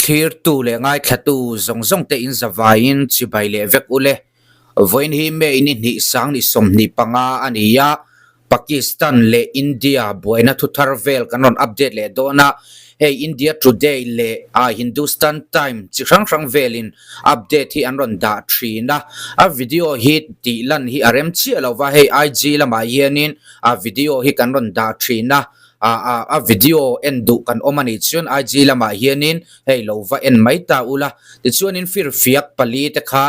Thlirtu leh ngaithlatu zawng zawng te in zavaiin chibai leh vek ule. Vawiin hi May ni hnih sang ni 25 a ni a, Pakistan leh India buaina thuthar vel kan rawn update leh dawn a, hei India Today leh Hindustan Time chi hrang hrang velin update hi an rawn dah thin a, a video hi tih lan hi a rem chiah lo va, hei IG lamah hianin a video hi kan rawn dah thin a, a video en duh kan awm a nih chuan IG lamah hianin hei lo va en mai ta ula, tichuanin firfiak pali te kha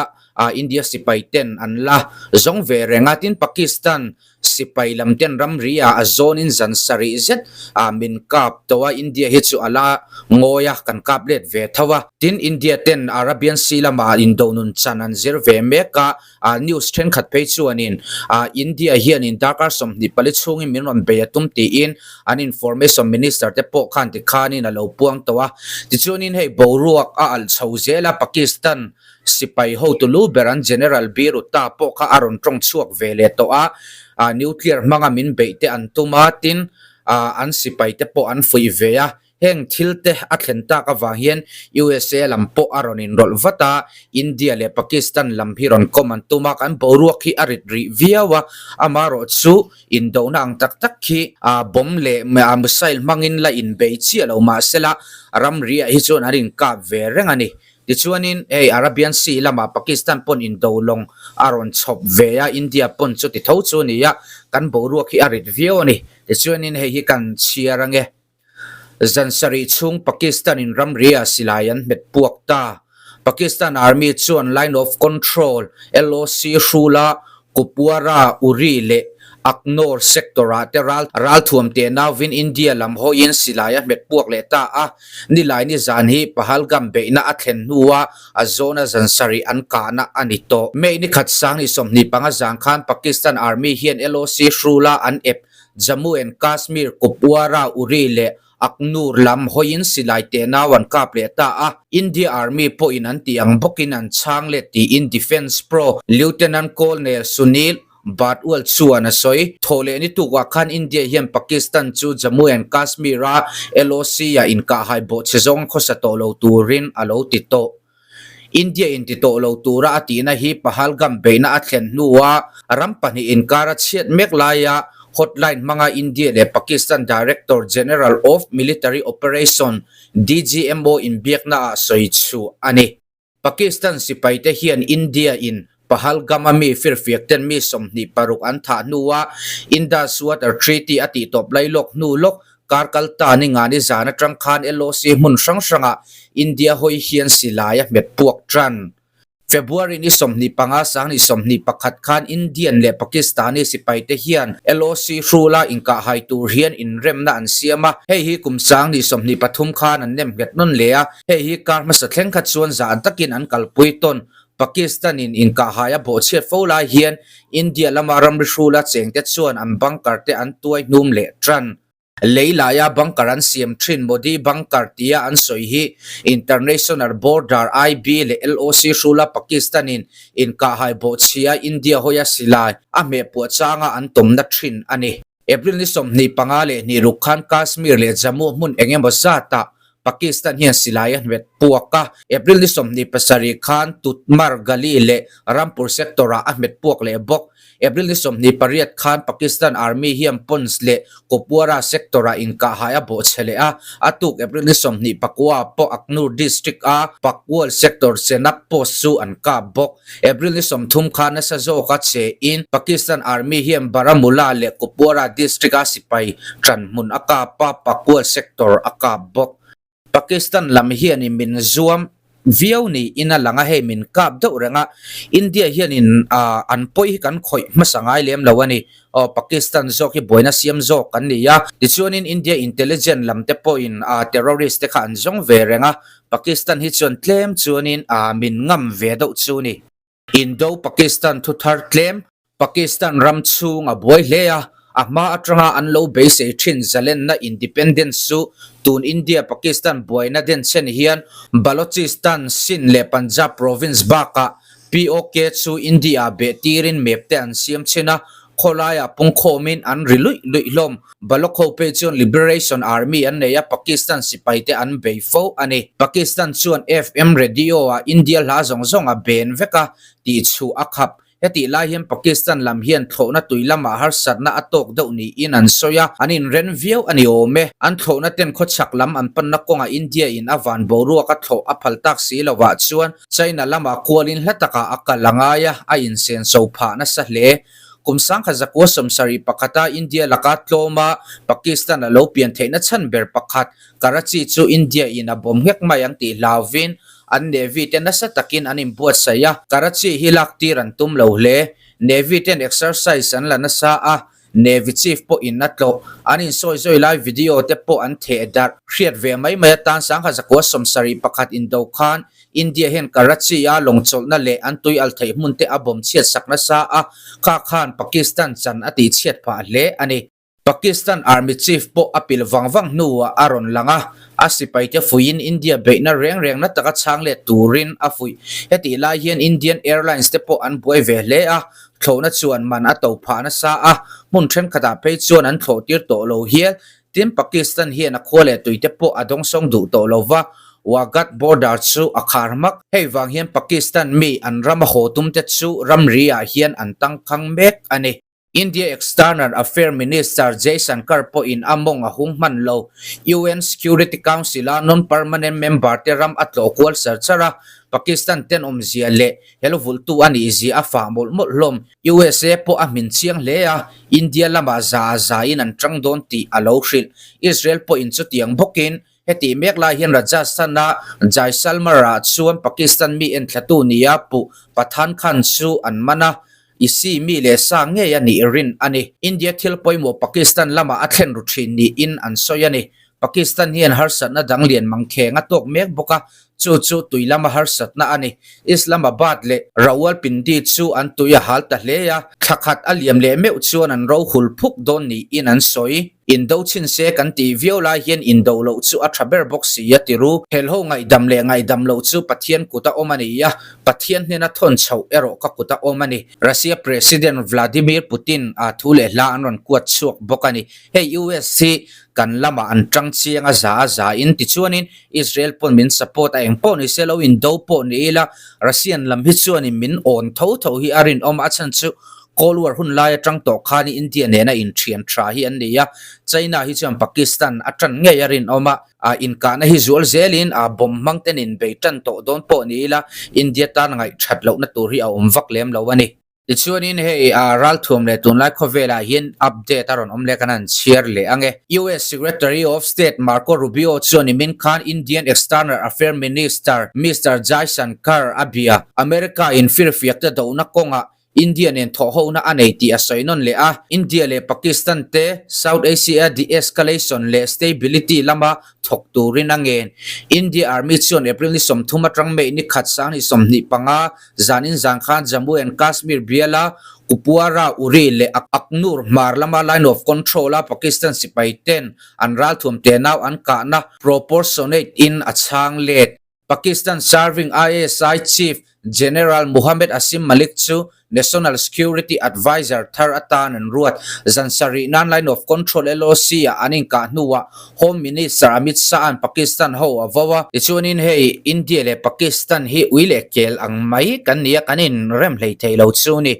India sipai ten an la zawng ve reng a, tin Pakistan sipai lam ten ramri ah a zawnin zan sarih zet ah min kap tawh a, India hi chu a la ngawi a, kan kap let ve tho a, tin India ten Arabian Sea lamah indo nun chan an zir ve mek a, News thenkhat phei chuanin India hianin darkar 24 chhungin min rawn bei a tum tiin an Information Minister te pawh khan tikhanin a lo puang tawh a, tichuanin hei boruak a alh chho zel a, Pakistan Sipai hotu lu ber an General Biruta pawh kha a rawn tawng chhuak ve leh tawh a, nuclear hmanga min beih te an tum a, tin an sipai te pawh an fuih ve a, heng thil te a thlen tak avang hian USA lam pawh a rawn inrawlh vat a, India leh Pakistan lam hi rawn kawm an tum a, kan boruak hi a rit rih viau a, amaherawh chu indona ang tak tak khi bomb leh missile hmangin la inbei chiah lo mahsela ramri ah hi chuan an inkap ve reng a ni. Tichuanin hei Arabian Sea lamah Pakistan pawn indo lawng a rawn chhawp ve a, India pawn chu ti tho chu a ni a, kan boruak hi a rit viau a ni. Tichuanin hei hi kan chhiar ange. Zan sarih chhung Pakistan in ramri ah silai an hmet puak ta. Pakistan Army chuan Line of Control, LOC, hrula Kupwara, Uri leh Akhnoor sector-ah te ral ralthuam teh nauvin India lam hawiin silai a hmet puak leh ta a. Nilai ni zan hi Pahalgam beihna a thlen hnua a zawna zan sarih an kahna a ni tawh. May ni khat sang ni 25 zan khan Pakistan Army hian LOC hrula an ep Jammu and Kashmir, Kupwara, Uri leh Akhnoor lam hawiin silai teh nau an kap leh ta a, India Army pawhin an tih ang bawkin an chhang let tiin Defence Pro Lieutenant Colonel Sunil Batwal chuan a sawi. Thawhleh ni tukah khan India hian Pakistan chu Jammu and Kashmir-a LOC-ah inkahhai bawhchhe zawng khawsa tawh lo turin a lo ti tawh. India in ti tawh lo tura a tihna hi Pahalgam beihna a thlen hnua ram pahnih inkar a chhiat mek laia hotline hmanga India leh Pakistan Director General of Military Operation, DGMO, inbiaknaah sawi chhuah a ni. Pakistan sipaite hian India in Pahalgam a mi firfiak ten mi 26 an thah hnua Indus Water Treaty a tihtawp lailawk hnu lawk Kar kal ta ni nga ni zan atang khan LOC hmun hrang hrangah India hawi hian silai a hmet puak tan. February ni 25 sang ni 21 khan Indian leh Pakistani sipai te hian LOC hrula inkahhai tur hian inremna an siam a, hei hi kum sang ni 23 khan an nem nghet nawn leh a, hei hi kar hmasa thleng kha chuan zah takin an kalpui tawn. Pakistan-in inkahhai a bawhchhiat fo lai hian India lama ramri hrula chengte chuan an bunker te an tuai hnum leh tan. Lei laia bunker an siam thin Modi bunker tia an sawi hi International Border, IB, leh LOC hrula Pakistan-in inkahhai bawhchhia India hawia silai a hmeh puah changa an tawmna thin a ni. April ni 22 ruk khan Kashmir leh Jammu hmun eng emaw zatah Pakistan hian silai a hmet puak a, April ni 27 khan Tutmar Gali leh Rampur sector-ah a hmet puak leh bawk. April ni 28 khan Pakistan Army hian Poonch leh Kupwara sector-ah inkahhai a bawhchhe leh a, a tuk April ni 29 pawh Akhnoor district-a Pakwal sector Chenab post chu an kap bawk. April ni 30 khan nasa zawka che in Pakistan Army hian Baramulla leh Kupwara district-a sipai ṭanhmun a kap a, Pakwal sector a kap bawk. Pakistan lam hianin min zuam viau niin a lang a, hei min kap deuh reng a, India hianin an pawi hi kan khawih hmasa ngai lem lo a ni. Aw Pakistan zawk hi buaina siam zawk kan ni a, tichuanin India intelligence lam te pawhin terrorist te kha an zawng ve reng a, Pakistan hi chuan tlem chuanin min ngam ve deuh chu ni. Indo-Pakistan thuthar tlem, Pakistan ram chhung a buai hle a, a hma atanga an lo beisei thin zalenna independence chu tun India-Pakistan buaina denchhen hian Balochistan, Sindh leh Punjab province bakah POK chu India-ah beh tirin map te an siam chhin a. Khawlaiah pungkhawmin an ri luih luih hlawm. Baloch ho phei chuan Liberation Army an nei a, Pakistan sipaite an bei fo a ni. Pakistan chuan FM radio-ah India hla zawng zawng a ben vek a, tih chhuah a khap. Hetih lai hian Pakistan lam hian thlawhna tui lamah harsatna a tawk deuh niin an sawi a, an inren viau a ni awm e. An thlawhna ten khawchhak lam an panna kawngah India in a van boruak a thlawh a phal tak si lovah chuan China lamah kualin hla takah a kal a ngai a, a insenso phah nasa hle. Kum sangkhat zakua 71 a India laka tlawma Pakistan a lo pian theihna chhan ber pakhat Karachi chu India in a bawm nghek mai ang tih hlauvin an Navy te nasa takin an inbuatsaih a, Karachi hi lak tir an tum lo hle. Navy ten exercise an la nasa a, Navy Chief pawhin a tlawh. An insawi zawi lai video te pawh an theh darh. Hriat ve mai mai atan sangkhat zakua 71 indo khan India hian Karachi-a lawngchawlhna leh an tui al theih hmun te a bawm chhiat sak nasa a, kha khan Pakistan chan a tih chhiat phah hle a ni. Pakistan Army Chief pawh a pilh vang vang hnuah a rawn lang a, a sipaite fuihin India beihna reng reng na taka chhang let turin a fuih. Hetih lai hian Indian Airlines te pawh an buai ve hle a, thlawhna chuan man a to phah nasa a, hmun thenkhatah phei chuan an thlawh tir tawh lo hial. Tin, Pakistan hian a khua leh tuite pawh a dawngsawng duh tawh lo va, Wagah border chu a khar hmak. Hei vang hian Pakistan mi an rama haw tumte chu ramri ah hian an tangkhang mek a ni. India External Affair Minister Jaishankar pawhin a mawng a hung hman lo. UN Security Council-a non-permanent member te ram a tlawh kual char char a, Pakistan tenawmzia leh hel vulhtu a nihzia a fah mawlh mawlh hlawm. USA pawh a hmin chiang hle a, India lamah za a zain an tang dawn tih a lo hrilh. Israel pawhin chutiang bawkin Hetih mek lai hian Rajasthan-a Jaisalmer-ah chuan Pakistan mi enthlatu nia puh Pathan Khan chu an man a, isi mi leh sa ngei a nih rin a ni. India thil pawimawh Pakistan lamah a thlen ru thin niin an sawi a ni. Pakistan hian harsatna dang lian mangkheng a tawk mek bawk a, chu chu tui lama harsatna a ni. Islamabad leh Rawalpindi chu an tui a hal ta hle a, thla khat a liam leh meuh chuan an ro hul phuk dawn niin an sawi. Indo chhin se kan tih viau lai hian indo loh chu a tha ber bawk si a ti ru. Helho ngaihdam leh ngaihdam loh chu Pathian kuta awm a ni a, Pathian hnena thawn chhoh erawh ka kuta awm a ni. Russia President Vladimir Putin a thu leh hla an rawn kuat chhuak bawk a ni. Hei US hi kan lamah an tang chiang a za a za in tichuanin Israel pawn min support a eng pawh ni se lo indo pawh ni ila Russian lam hi chuanin min awn tho tho hi a rinawm a chhan chu Cold War hun lai atang tawh khan India nena inthian tha hi an ni a, China hi chuan Pakistan a tan ngei a rinawm a, a inkahna hi zual zelin a bomb hmang ten in bei tan tawh dawn pawh ni ila India tan ngaihthat lohna tur hi a awm vak lem lo a ni. Tichuanin hei a ralthuam leh tunlai khawvelah hian update a rawn awm leh kan han chhiar leh ang e. US Secretary of State Marco Rubio chuan nimin khan Indian External Affair Minister Mister Jaishankar a bia. America in firfiakte dohna kawngah India nen thawhhona a nei tih a sawi nawn leh a, India leh Pakistan te South Asia de-escalation leh stability lama thawk turin a ngen. India Army chuan April ni 30 atang May ni khat sang ni 25 zanin zan khan Jammu and Kashmir biala Kupwara, Uri leh Akhnoor hmar lama Line of Control a Pakistan sipai ten an ralthuam tenau an kahna proportionate in a chhang let. Pakistan serving ISI Chief General Muhammad Asim Malik chu National Security Adviser thar atan an ruat. Zan sarih nan Line of Control, LOC, ah an inkah hnuah Home Minister Amit Shah-a'n Pakistan ho a vo a. Tichuanin hei India leh Pakistan hi ui leh kel ang mai kan ni a, kan inrem hlei thei lo chu ni.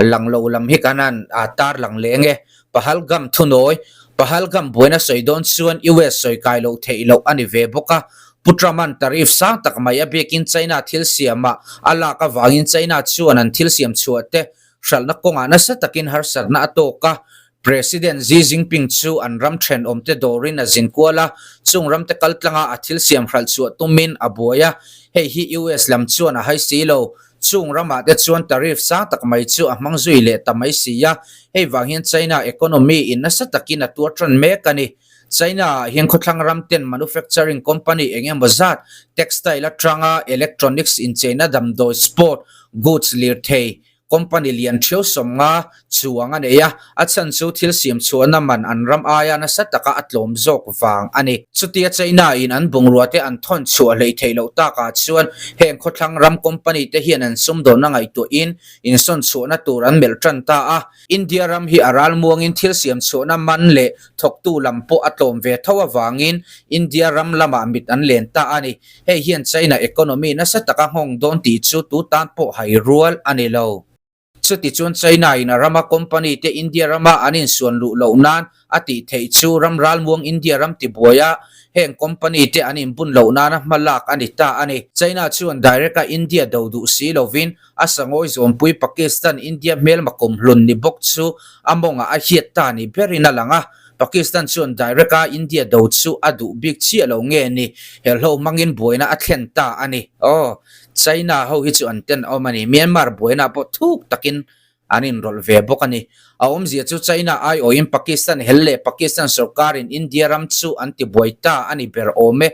Lang lo lam hi kan han tar lang leng e. Pahalgam thunawi, Pahalgam buaina sawi dawn chuan US sawi kai loh theih loh a ni ve bawk a. Pu Trump-a'n tariff sang tak mai a biakin China thil siamah a lak avangin China chuan an thil siam chhuah te hralhna kawngah nasa takin harsatna a tawk a. President Xi Jinping chu an ram thenawmte dawrin a zin kual a, chung ramte kaltlanga a thil siam hralh chhuah tumin a buai a. Hei hi US lam chuan a hai si lo. Chung ramah te chuan tariff sang tak mai chu a hmang zui leh ta mai si a, hei vang hian China economy in nasa takin a tuar tan mek a ni. China ah hian khawthlang ram ten manufacturing company eng emaw zat, textile atanga electronics incheina damdawi, sport goods lirthei, Company lian ṭhiau 50 chuang a nei a, a chhan chu thil siam chhuahna man an ram aia nasa taka a tlawm zawk vang a ni. Chutia China in an bungrua te an thawn chhuah hleih theih loh takah chuan heng khawthlang ram company te hian an sumdawnna ngaihtuahin insawn chhuahna tur an melh ṭan ta a. India ram hi a ral muangin thil siam chhuahna man leh thawktu lam pawh a tlawm ve tho avangin India ram lamah mit an len ta a ni. Hei hian China economy nasa taka nghawng dawn tih chu tu tan pawh hai rual a ni lo. Chutichuan China in a rama company te India rama an insuan luh loh nan a tih theih chu ram ralmuang India ram tibuai a, heng company te an inbun loh nana hma lak a ni ta a ni. China chuan direct a India do duh si lovin a sangawi zawmpui Pakistan India hmelma kumhlun ni bawk chu a mawngah a hiat ta ni berin a lang a. Pakistan chuan direct a India do chu a duh bik chiah lo nge ni, helhlo hmangin buaina a thlen ta a ni. Aw, China ho hi chu an tenawm a ni, Myanmar buaina pawh thuk takin an inrawlh ve bawk a ni. A awmzia chu China aiawhin Pakistan hel leh Pakistan sorkarin India ram chu an tibuai ta a ni ber awm e.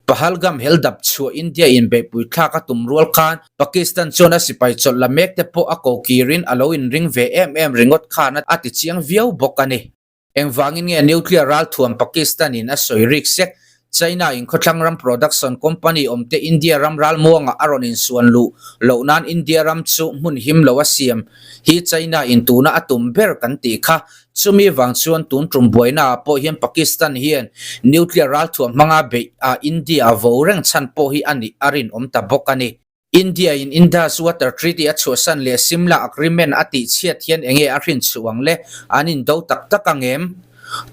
Pahalgam hel dap chhuah India in beihpui thlak a tum rual khan Pakistan chuan a sipai chawlh la mek te pawh a ko kirin a lo inring ve em em ringawt khan a ti chiang viau bawk a ni. Engvangin nge nuclear ralthuam Pakistan in a sawi rik sek? China in khawthlang ram production company awm te India ram ralmuangah a rawn insuan luh loh nan India ram chu hmun him lo a siam hi China in tuna a tum ber kan tih kha Chumi vang chuan tun tum buaina ah pawh hian Pakistan hian nuclear ralthuam hmanga beih ah India a vo reng chhan pawh hi a nih a rinawm ta bawk a ni. India in Indus Water Treaty a chhuahsan leh Simla Agreement a tih chhiat hian enge a hrin chhuh ang le? An indo tak tak ang em?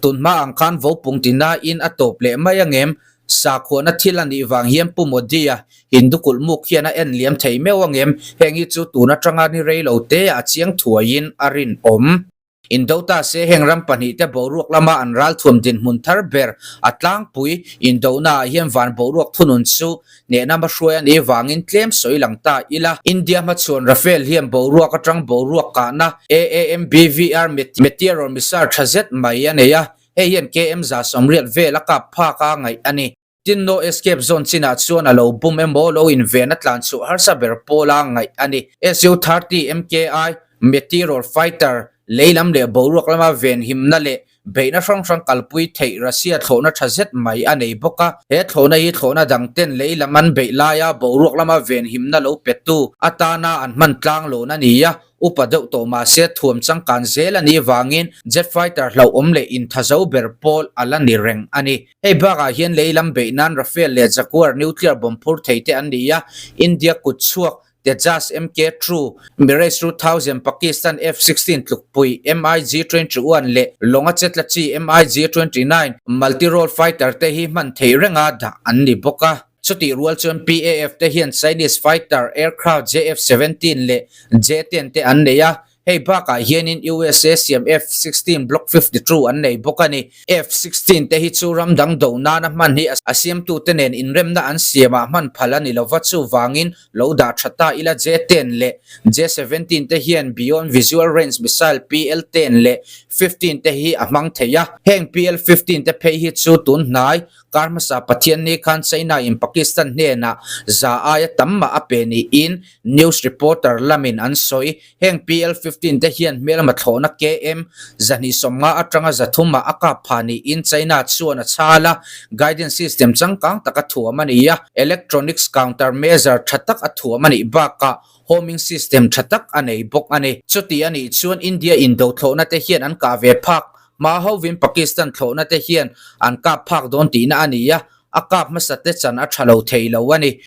Tun hma ang khan vo pung tina in a tawp leh mai ang em? Sakhuana thil a nih vang hian Pu Modi-a Hindu kulhmuk hian a en liam thei meuh ang em? Heng hi chu tun atanga ni rei lo te a chiang thuaiin a rinawm. Indo ta se heng ram pahnihte boruak lama an ralthuam dinhmun thar ber a tlangpui indonaah hian van boruak thunun chu hnehna hmahruai a nih vangin tlem sawi lang ta ila. India hmachhuan Rafale hian boruak atang boruak kahna AAMBVR Meteor missile tha zet mai a nei a, hei hian KM 180 vel a kap phak a ngaih a ni. Tin, no escape zone chinah chuan a lo bum emaw lo inven a tlan chhuah harsa ber pawla ngaih a ni. Su-30 MKI Meteor fighter lei lam leh boruak lama venhimna leh beihna hrang hrang kalpui theih Russia thlawhna tha zet mai a nei bawk a. He thlawhna hi thlawhna dang ten lei lam an beih laia boruak lama venhimna lo petu atana an hman tlang lawn a ni a. Upa deuh tawh mahse thuam changkan zel a nih vangin jet fighter hlauhawm leh inthazo ber pawl a la ni reng a ni. Hei bakah hian lei lam beih nan Rafale leh Jaguar nuclear bomb phur thei te an ni a, India kut chhuak Tejas MK two, Mirage 2000, Pakistan F-16 tlukpui MiG 21 leh lawnga chetla chi MiG 29 multi-role fighter te hi hman theih renga dah an ni bawk a. Chutih rual chuan PAF te hian Chinese fighter aircraft JF-17 leh J-10 te an nei a, hei bakah hianin USA siam F-16 Block 52 an nei bawk a ni. F-16 te hi chu ram dang do nana hman hi a siamtute nen inremna an siamah hman phal a ni lova, chuvangin lo dah tha ta ila J-10 leh J-17 te hian Beyond Visual Range Missile PL-10 leh 15 te hi a hmang thei a, heng PL-15 te phei hi chu tun hnai Kar hmasa Pathianni khan China in Pakistan hnenah za aia tam mah a pe niin news reporter lamin an sawi. Heng PL 15 te hian hmelma thlawhna KM 250 atanga 300 ah a kap pha niin China chuan a chhal a, guidance system changkang tak a thuam a ni a, electronics counter measure tha tak a thuam a nih bakah homing system tha tak a nei bawk a ni. Chuti a nih chuan India indo thlawhna te hian an kah ve phak Hma hovin Pakistan thlawhna te hian an kap phak dawn tihna a ni a, a kap hmasa te chan a tha lo thei lo a ni.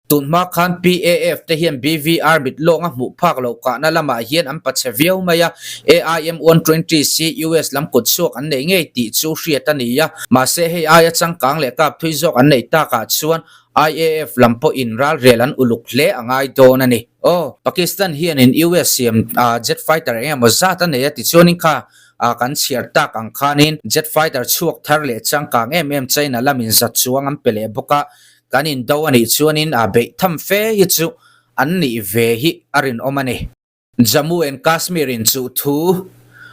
Tun hma khan PAF te hian BVR mit lawnga hmuh phak loh kahna lamah hian an pachhe viau mai a, AIM 120 C US lam kut chhuak an nei ngei tih chu hriat a ni a, mahse hei aia changkang leh kap thui zawk an neih takah chuan IAF lam pawhin ralrel an uluk hle a ngai dawn a ni. Aw, Pakistan hianin US siam jet fighter eng emaw zat a nei a tichuanin kha a kan chhiar tak ang khanin jet fighter chhuak thar leh changkang em em China lamin zat chuang an pe leh bawk a, kan indo a nih chuanin a beih tham fe hi chu an nih ve hi a rinawm a ni. Jammu and Kashmir in chuh thu.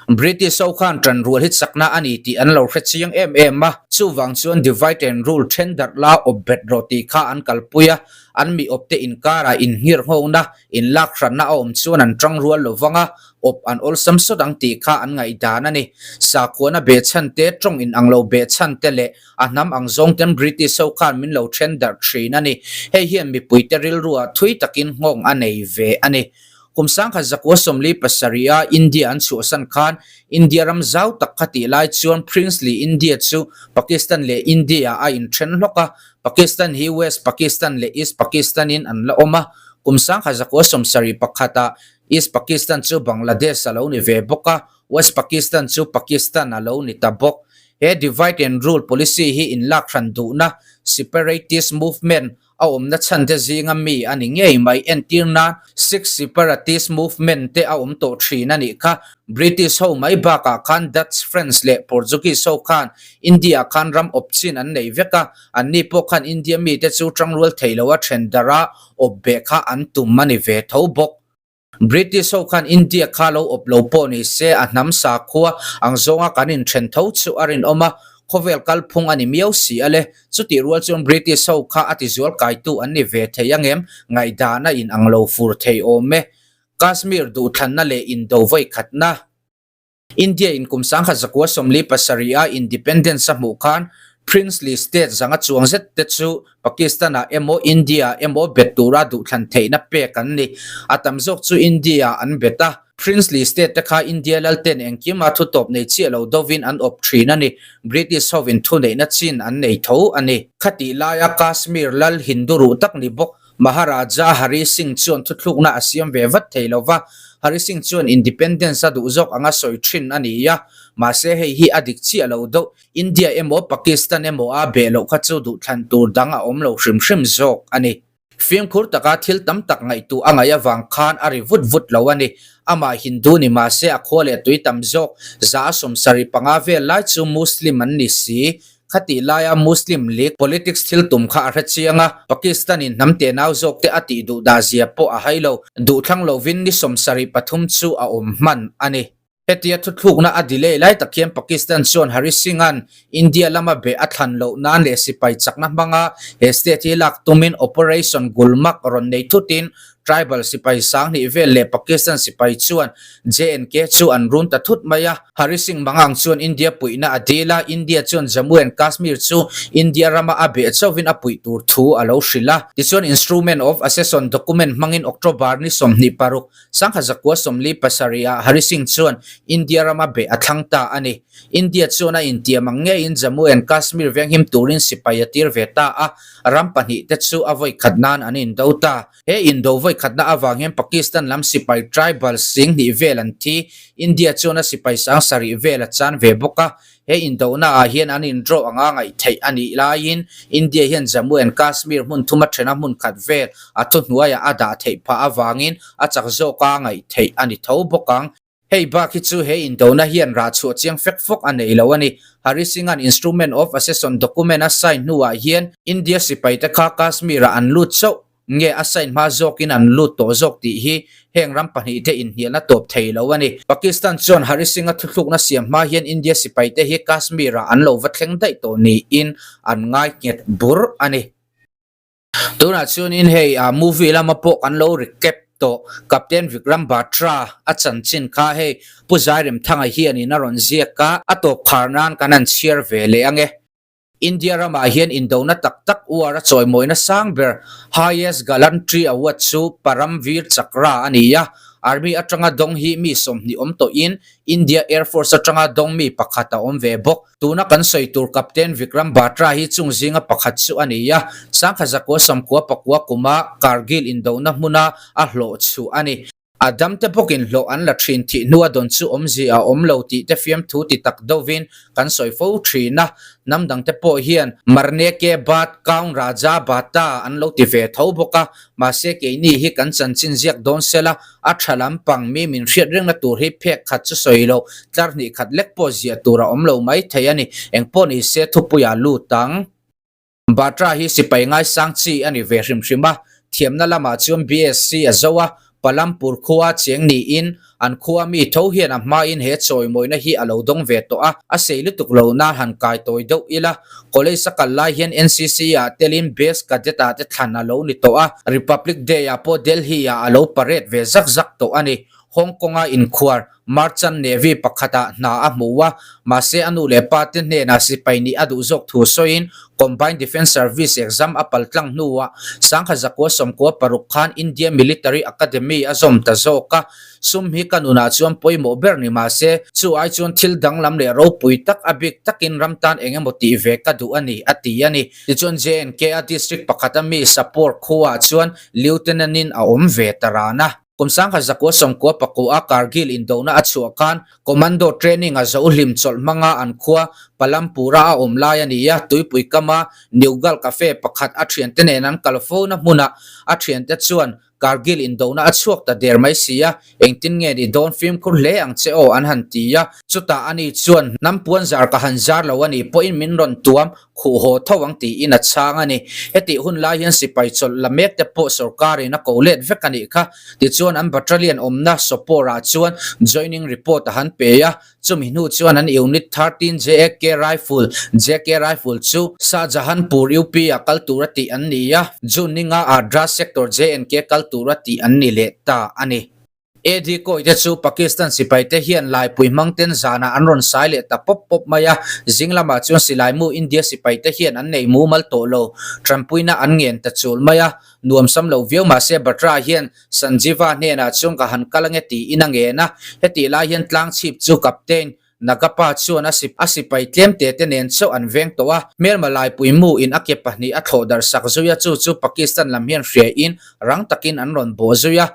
British ho khan ṭan rual hi chakna a ni tih an lo hre chiang em em a, chuvang chuan divide and rule ṭhen darh la awp bet rawh tih kha an kalpui a, an mi awpte inkarah inhngir nghawkna, inlak hranna a awm chuan an ṭang rual lo vang a, awp an awlsam sawt ang tih kha an ngaihdan a ni. Sakhuana behchhan te, ṭawng inang lo behchhan te leh a hnam ang zawng ten British ho khan min lo ṭhen darh ṭhin a ni. Hei hian mipuite rilruah thui takin nghawng a nei ve a ni. Kum sangkhat zakua 47 a India an chhuahsan khan India ram zau tak kha tih lai chuan Princely India chu Pakistan leh India a inthen hlawk a, Pakistan hi West Pakistan leh East Pakistan in an la awm a. Kum sangkhat zakua 71 ah East Pakistan chu Bangladesh a lo ni ve bawk a, West Pakistan chu Pakistan a lo ni ta bawk. He divide and rule policy hi inlak hran duhna, separatist movement, a awmna chhan te zinga mi a ni ngei mai. Entir nan Sikh separatist movement te a awm tawh thin a nih kha. British ho mai bakah khan Dutch, French leh Portuguese ho khan India khan ram awp chin an nei vek a, anni pawh khan India mite chu tangrual thei lo a then darh a, awp beh kha an tum a ni ve tho bawk. British ho khan India kha lo awp lo pawh ni se a hnam sakhua ang zawnga kan inthen tho chu a rinawm a, khawvel kalphung a ni miau si a le. Chutih rual chuan British ho kha a tizual kaitu an ni ve thei angem? Ngaihdan a inang lo fur thei awm e. Kashmir duhthlanna leh indo vawikhatna. India in kum 1947 a independence a hmuh khan princely state zanga chuang zet te chu Pakistan ah emaw India ah emaw bet tura duhthlan theihna pek an ni. A tam zawk chu India ah an bet a. Princely state te kha India lalten engkim a thutawp nei chiah lo dovin an awp thin a ni. British hovin thuneihna chin an nei tho a ni. Khatih laia Kashmir lal Hindu ruh tak ni bawk Maharaja Hari Singh chuan thuthlukna a siam ve vat thei lo va, Hari Singh chuan independence a duh zawk anga sawi thin a ni a, mahse hei hi a dik chiah lo deuh, India emaw Pakistan emaw a beh loh kha chu duhthlan tur dang a awm lo hrim hrim zawk a ni. Fimkhur taka thil tam tak ngaihtuah a ngaih avang khan a ri vut vut lo a ni. Amah Hindu ni mahse a khua leh tui tam zawk, 75% vel lai chu Muslim an ni si. Khatih laia Muslim League politics thil tum kha a hre chiang a, Pakistan-in hnam tenau zawkte a tih duh dah zia pawh a hai lo. Duhthlang lovin ni 73 chu a awm hman a ni. Hetia thuthlukna a delay lai tak hian Pakistan chuan Hari Singh-a'n India lama beh a thlan loh nan leh sipai chakna hmanga he state hi lak tumin Operation Gulmarg rawn nei thutin Tribal sipai 2000 vel leh Pakistan sipai chuan J&K chu an run ta thut mai a. Hari Singh Mangang chuan India puihna a dil a, India chuan Jammu and Kashmir chu India rama a beh chauhin a puih tur thu a lo hrilh a. Tichuan Instrument of Accession document hmangin October ni 26, 1947 ah Hari Singh chuan India rama beh a thlang ta a ni. India chuan a intiam ang ngeiin Jammu and Kashmir venghim turin sipai a tir ve ta a, ram pahnihte chu a vawi khat nan an indo ta. He indo vawi khatna avang hian Pakistan lam sipai tribal 2000 vel an thi, India chuan a sipai 7000 vel a chan ve bawk a. He indona ah hian an indraw anga ngaih theih a nih laiin India hian Jammu and Kashmir hmun thuma thena hmun khat vel a thuhnuaiah a dah theih phah avangin a chak zawka ngaih theih a ni tho bawk ang. Hei bak hi chu he indona hian rah chhuah chiang fek fawk a nei lo a ni. Hari Singh-a'n Instrument of Accession document a sign hnuah hian India sipaite kha Kashmir-ah an lut chauh nge a sign hma zawkin an lut tawh zawk tih hi heng ram pahnihte inhnialna tawp thei lo a ni. Pakistan chuan Hari Singh-a thuthlukna siam hma hian India sipaite hi Kashmir-ah an lo va thleng daih tawh niin an ngai nghet bur a ni. Tunah chuanin hei ah movie lama pawh kan lo recap tawh Captain Vikram Batra a chanchin kha hei Pu Zairemthanga hianin a rawn ziak a, a tawp khar nan kan han chhiar ve leh ange. India ramah hian indona tak tak uar a chawimawina sang ber Highest Gallantry Award chu Paramvir Chakra a ni a, Army atanga dawng hi mi 20 awm tawhin India Air Force atanga dawng mi pakhat a awm ve bawk. Tuna kan sawi tur Captain Vikram Batra hi chung zinga pakhat chu a ni a, 1999 kuma Kargil indona hmuna a hlawh chhuh a ni. A damte bawkin hlawh an la thin thih hnua dawn chu awmzia a awm lo tih te fiamthu ti tak deuhvin kan sawi fo thin a, hnam dangte pawh hian Marne ke baad Kaun Raja Bata an lo ti ve tho bawk a, mahse keini hi kan chanchin ziak dawn sela A tha lampang mi min hriat rengna tur hi phek khat chu sawi loh, tlar hnih khat lek pawh ziah tur a awm lo mai thei a ni. Engpawh ni se thupuia lut ang. Batra hi sipai ngaisang chi a ni ve hrim hrim a, thiamna lamah chuan BSc a zo a, Palampur khua cheng niin An khua mi tho hian a hmain he chawimawina hi a lo dawng ve tawh a, a sei lutuk lo nan han kai tawi deuh ila. College a kal lai hian NCC ah telin Best Cadet ah te thlan a lo ni tawh a, Republic Day ah pawh Delhi ah a lo parade ve zak zak tawh a ni. Hong Kong a inkhuar Merchant Navy pakhatah hna a hmu a, mahse a nu leh pa te hnenah sipai nih a duh zawk thu sawiin Combined Defence Service exam a paltlang hnuah Sangha Zakua 96 khan India Military Academy a zawm ta zawk a. Sum hi ka nunah chuan pawimawh ber ni mahse, chu ai chuan thil danglam leh ropui tak a bik takin ram tan eng emaw tih ve ka duh a ni, a ti a ni. Tichuan JNK-a district pakhata mi Sapore khuaah chuan Lieutenant-in a awm ve ta ran a. Kum 1999 Kargil indona a chhuah khan Commando training a zo hlim chawlh hmanga an khua Palampur-a a awm lai a ni a, tuipui kama Neugal Cafe pakhat a thiante nen an kal fona hmunah a thiante chuan Kargil indona a chhuak ta der mai si a, engtin nge ni dawn fimkhur hle ang che aw an han ti a, chutah ani chuan hnam puan zar ka han zar lo a nih pawhin min rawn tuam khuh haw tho ang tiin a chhang a ni. Hetih hun lai hian sipai chawlh la mek te pawh sorkarin a ko let vek a nih kha. Tichuan an battalion awmna Sopore ah chuan joining report a han pe a, Chumi hnu chuan an Unit 13 JAK Rifle, JK Rifle, chu Shahjahanpur UP ah kal tura tih an ni a, June ninga Ardra Sector JNK kal tura tih an ni leh ta a ni. AD Kawi te chu Pakistan sipai te hian laipui hmang ten zanah an rawn sai leh ta pawp pawp mai a, zing lamah chuan silaimu India sipai te hian an nei mumal tawh lo, tanpuina an ngen ta chul mai a, nuamsam lo viau mahse Batra hian Sanjeeva hnenah chuan ka han kal ange tiin a ngen a, hetih lai hian tlang chhip chu Captain Nagappa chuan a a sipai tlem te te nen chauh an veng tawh a, hmelma laipui mu in a ke pahnih a thlawh darh sak zui a, chu chu Pakistan lam hian hria in rang takin an rawn bawh zui a.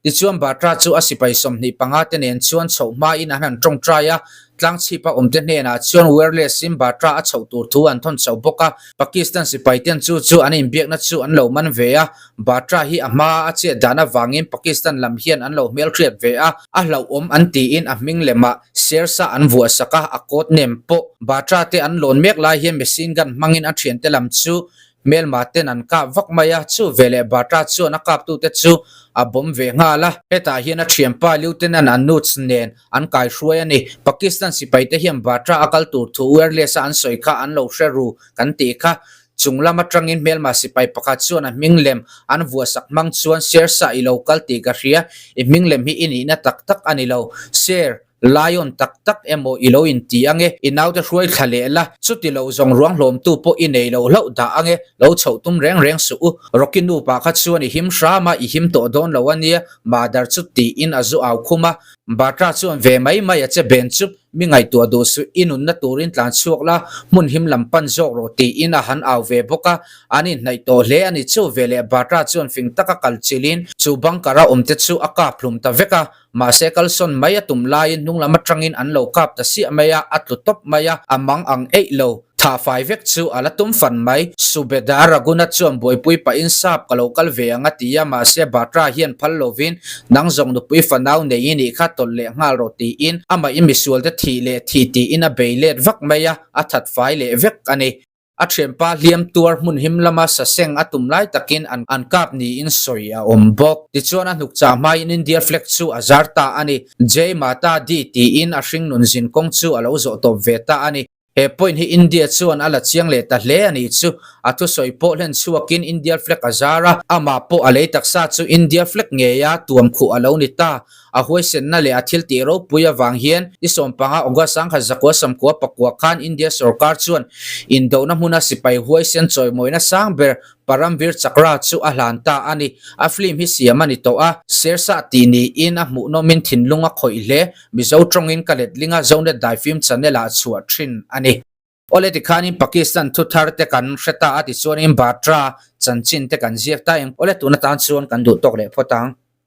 Tichuan Batra chu a sipai 25 te nen chuan chhoh hma in an han tawngtai a, tlang chhipa awm te hnenah chuan wireless in Batra a chhoh tur thu an thawn chho bawk a, Pakistan sipai ten chu chu an inbiakna chu an lo man ve a, Batra hi a hma a chet dan avangin Pakistan lam hian an lo hmelhriat ve a, a hlauhawm an tiin a hming lemah Shershah an vuah sak a, a code name pawh Batra te an lawn mek lai hian machine gun hmangin a thiante lam chu hmelma ten an kap vak mai a, chu veleh Batra chuan a kaptute chu a bawm ve nghal a. Hetah hian a thianpa Lieutenant Anuj nen an kaihruai a ni. Pakistan sipaite hian Batra a kal tur thu wireless a an sawi kha an lo hre ru kan tih kha. Chung lam atangin hmelma sipai pakhat chuan a hming lem an vuahsak hmang chuan Shershah i lo kal tih ka hria, i hming lem hi i nihna tak tak a ni lo. Sher, Lion tak tak emaw i lo inti ange, i naute hruai thla leh la, chuti lo zawng ruang hlawmtu pawh i nei lo hlauh dah ange, lo chhoh tum reng reng suh u. Rocky nupa kha chuan i him hram a, i him tawh dawn lo a nia, Mother chu tiin a zu au khum a. Batra chuan ve mai mai a che ben chup. Mi ngaihtuah duh suh, i nunna turin tlan chhuak la, hmun him lam pan zawk rawh tiin a han au ve bawk a, an inhnaih tawh hle a ni. Chu veleh Batra chuan fing taka kal chilhin chu bunker-a awmte chu a kap hlum ta vek a, mahse kalsawn mai a tum laiin hnunglam atangin an lo kap ta siah mai a, a tlu tawp mai a, a mang ang eih lo. Tha fai vek chu a la tum fan mai. Subedar Raghunath chuan buaipui pahin sap ka lo kal ve ang a ti a, mahse Batra hian phal lovin nang zawng nupui fanau nei i nih kha tawlh leh nghal rawh tiin amah i misualte thih leh thih tiin a bei let vak mai a, a that fai leh vek a ni. A thianpa hliam tuar hmun him lama saseng a tum lai takin an an kap niin sawi a awm bawk. Tichuan a hnukchah hmain India flag chu a zar ta a ni. Jai Mata Di tiin a hringnun zinkawng chu a lo zawh tawp ve ta a ni. He point hi India chuan a la chiang leh ta hle a nih chu. A thusawi pawh hlen chhuakin India flag a zar a, amah pawh a lei taksa chu India flag ngeia tuam khuh a lo ni ta. A huaisenna leh a thiltih ropui avang hian ni 15 August 1994 khan India sorkar chuan indona hmuna sipai huaisen chawimawina sang ber Paramvir Chakra chu a hlan ta a ni. A film hi siam a ni tawh a, Shershah tih niin a hmuhnawmin thinlung a khawih hle. Mizo tawngin ka letling a Zonet Daifim channel ah chhuah thin a ni. Awle tikhanin Pakistan thu thar te kan hre ta a tichuanin Batra chanchin te kan ziak ta eng awle tun atan chuan kan duh tawk leh phawt ang.